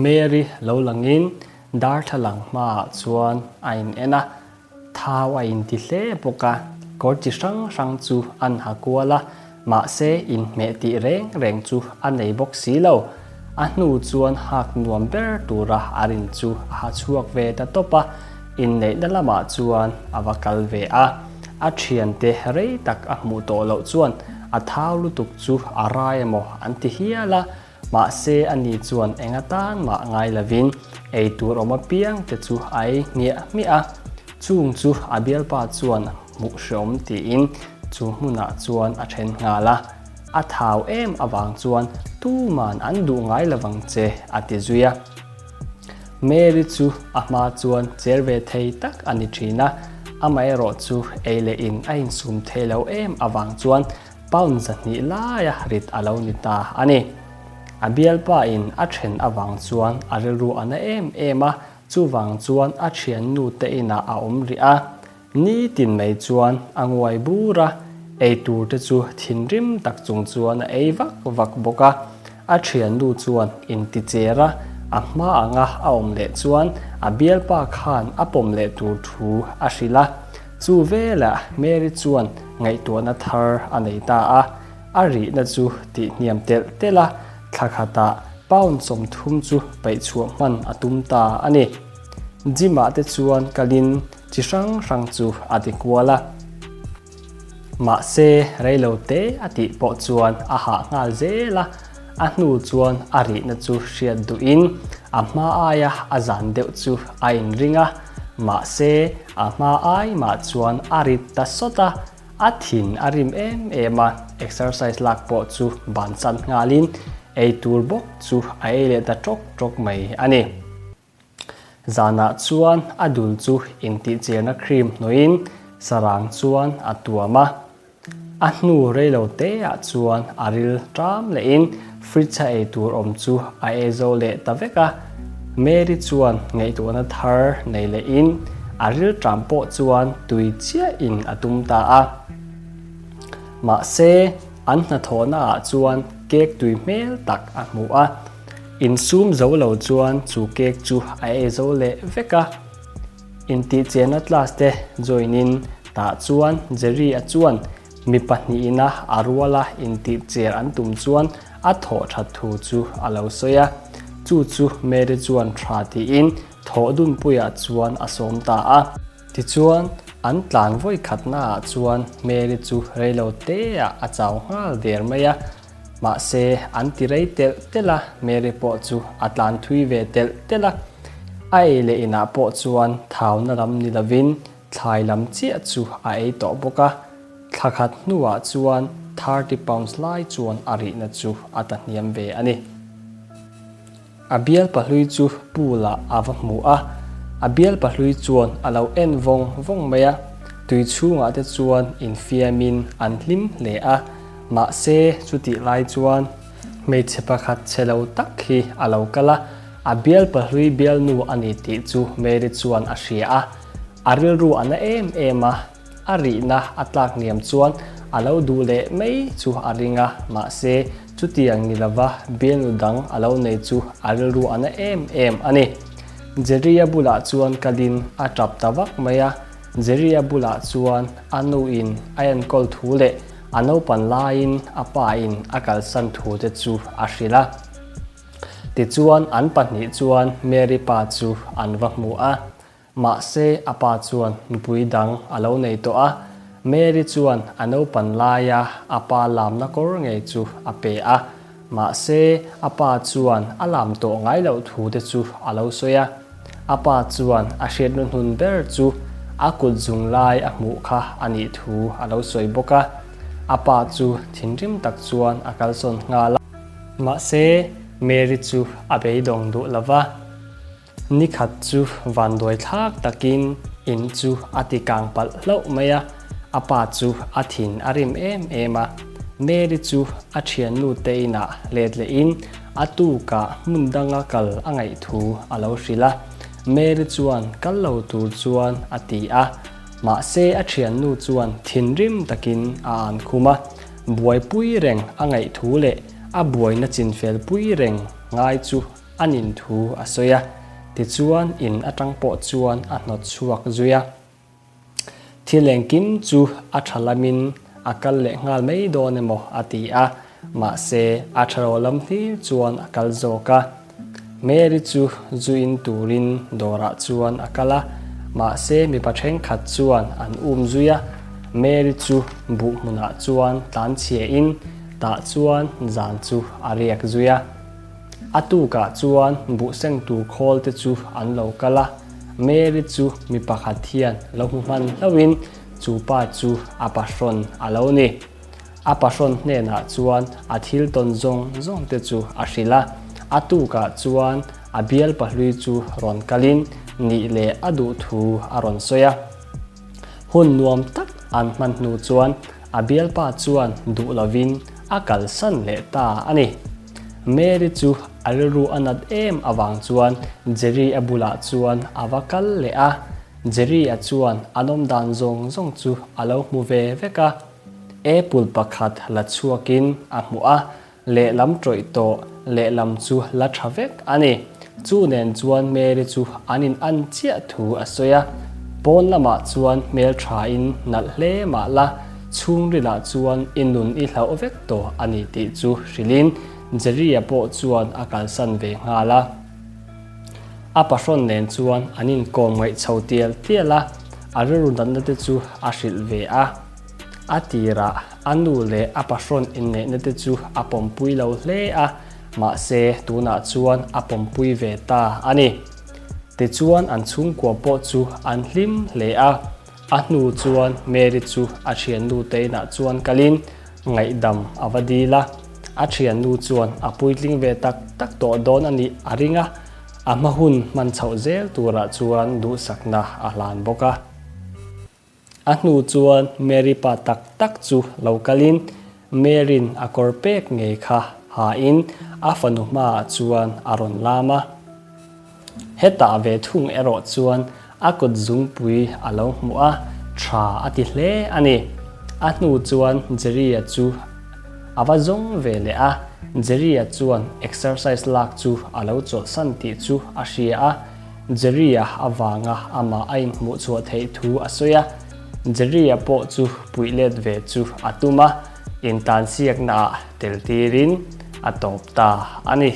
Mary lo langin darthlalang hmaah chuan a in en a, Thau a inti hle bawk a, kawr chi hrang hrang chu an ha kual a, mahse inhmeh tih reng reng chu a nei bawk si lo. A hnu chuan hak nuam ber tura a rin chu a ha chhuak ve ta tawp a, inneihna lamah chuan a va kal ve a. A thiante rei tak a hmuh tawh loh chuan a thau lutuk chu a rai emaw an ti hial a, Mahse a ni chuan eng atan mah ngai lovin ei tur awm apiang te chu a ei hmiah hmiah a, chung chu a bialpa chuan hmuh hreawm tiin chu hmunah chuan a then nghal a, a thau em avang chuan tuman an duh ngai lovang che a ti zui a. Mary chu a hma chuan cher ve thei tak a ni thin a, amaherawh chu ei leh in a insum thei lo em avang chuan Pound 200 laia rit a lo ni ta a ni. A bialpa in a then avang chuan a rilru a na em em a, chuvang chuan a thiannu te inah a awm rih a. Nitin mai chuan a nguai bur a, ei tur te chu thinrim tak chung chuan a ei vak vak bawk a. A thiannu chuan inti cher a, a hma anga a awm leh chuan a bialpa khan a pawm leh tur thu a hrilh a. Chu velah Mary chuan ngaihtuahna thar a nei ta a, a rihna chu tih hniam telh telh a, thla khatah pound 30 chu paih chhuah hman a tum ta a ni. Gym ah te chuan kalin chi hrang hrang chu a ti kual a. Mahse reilo te a tih pawh chuan a hah nghal zel a, a hnu chuan a rihna chu hriat duhin a hma aia a zan deuh chu a inring a, mahse a hma ai mah chuan a rit ta sawt a, a thin a rim em em a, exercise lak pawh chu bansan nghalin eitur bawk chu a ei leh ta tawk tawk mai a ni. Zanah chuan a dul chu intihchirna cream hnawhin sarang chuan a tuam a. A hnu reilo teah chuan a ril ṭam lehin fridge a ei tur awm chu a ei zo leh ta vek a. Mary chuan ngaihtuahna thar nei lehin a ril ṭam pawh chuan tui chiahin a tum ta a. Mahse, an hnathawhnaah chuan cake tui hmel tak a hmu a. Insum zo lo chuan chu cake chu a ei zo leh vek a. Intihchianna class te join in tah chuan Jerry a chuan mi pahnihin a a ruala intihchiar an tum chuan a thawh that thu chu a lo sawi a. Chu chu Mary chuan tha tiin thawh dunpuiah chuan a sawm ta a. Tichuan an tlan vawi khatnaah chuan Mary chu reilo teah a chau nghal der mai a. Mahse, an ti rei telh telh a, Mary pawh chu a tlan thui ve telh telh a. A ei leh inah pawh chuan thauna lam ni lovin thlai lam chiah chu a ei tawh bawk a. Thla khat hnuah chuan 30 pounds lai chuan a rihna chu a ta hniam ve a ni. A bial pahlui chu pool ah a va hmu a, a bial pahlui chuan a lo en vawng vawng mai a, tui chhungah te chuan infiamin an hlim hle a, mahse chutih lai chuan hmeichhe pakhat chhe lo tak hi a lo kal a, a bial pahlui bialnu a ni tih chu Mary chuan a hria a, a rilru a na em em a. A rihna a tlak hniam chuan a lo duh leh mai chu a ring a, mahse chutiang ni lova bialnu dang a lo nei chu a rilru a na em em a ni. Jerry-a bulah chuan kalin a tap ta vak mai a, Jerry-a bulah chuan a nuin a enkawl thu leh a naupan laiin a pain a kalsan thu te chu a hrilh a. Tichuan an pahnih chuan Mary pa chu an va hmu a, Mahse, a pa chuan nupui dang a lo nei tawh a, Mary chuan a naupan laia a pa lamna kawr ngei chu a pe a. Mahse, a pa chuan a lam tawh ngai loh thu te chu a lo sawi a. A pa chuan a hriatna hnun ber chu a kut zung lai a hmuh kha a nih thu a lo sawi bawk a. A pa chu thinrim tak chuan a kalsawn nghal a. Mahse, Mary chu a beidawng duh lo va. Nikhat chu vanduai thlak takin in chu a ti kang palh hlauh mai a, a pa chu a thin a rim em em a. Mary chu a thiannu te inah let lehin a tukah hmun danga kal a ngaih thu a lo hrilh a. Mary chuan kal lo tur chuan a ti a, mahse a thiannu chuan thinrim takin a an khum a, buaipui reng a ngaih thu leh a buaina chinfel pui reng ngai chu. a nin thu a sawi a, tichuan in atang pawh chuan a hnawt chhuak zui a. Thil engkim chu a tha lamin a kal leh nghal mai dawn emaw a ti a, mahse a tha lo lam hlir chuan a kal zawk a. Mary chu zu in turin dawrah chuan a kal a, mahse mipa thenkhat chuan an um zui a. Mary chu buh hmunah chuan tlanchhia in tah chuan zan chu a riak zui a. A tukah chuan buh seng tur khawl te chu an lo kal a, Mary chu mi pakhat hian lo hmu hman hlauhin chu pa chu a pahrawn a lo ni. A pahrawn hnenah chuan a thil tawn zawng zawng te chu a hrilh a, a tukah chuan a bial pahlui chu rawn kalin nih leh a duh thu a rawn sawi a. Hun nuam tak an hman hnu chuan a bialpa chuan duh lovin a kalsan leh ta a ni. Mary chu a rilru a nat em avang chuan Jerry-a bulah chuan a va kal leh a, Jerry-a chuan an awm dan zawng zawng chu a lo hmu ve vek a. Apple pakhat la chhuakin a hmu a, Lehlam tawih tawh, lehlam chu la tha vek a ni. Chu nen chuan Mary chu an in an chiah thu a sawi a. Pawn lamah chuan hmel thain nalh hle mah la, chhungrilah chuan i nun i hlauh vek tawh a ni tih chu hrilhin Jerry-a pawh chuan a kalsan ve nghal a. A pahrawn nen chuan an inkawm ngaih chho tial tial a, a rilru natna te chu a hrilh ve a. A tirah a nu leh a pahrawn inneihna te chu a pawmpui lo hle a, mahse tunah chuan a pawmpui ve ta a ni. Tichuan an chhungkua pawh chu an hlim hle a, a hnu chuan Mary chu a thiannu te inah chuan kalin ngaihdam a va dil a, a thiannu chuan a puitling ve tak tak tawh dawn a nih a ring a, a hma hun hman chhoh zel turah chuan duhsakna a hlan bawk a. A hnu chuan Mary pa tak tak chu lo kalin Mary'n a kawr pek ngei kha hain a fanu hmaah chuan a rawn lam a. Hetah ve thung erawh chuan a kut zungpui a lo hmuh a, tha a ti hle a ni. A hnu chuan Jerry-a chu a va zawng ve leh a, Jerry-a chuan exercise lak chu a lo chawlhsan tih chu a hria a. Jerry-a avanga amah a inhmuh chhuah theih thu a sawi a, Jerry-a pawh chu puih let ve chu a tum a, intansiaknaah tel tirin a tawp ta a ni.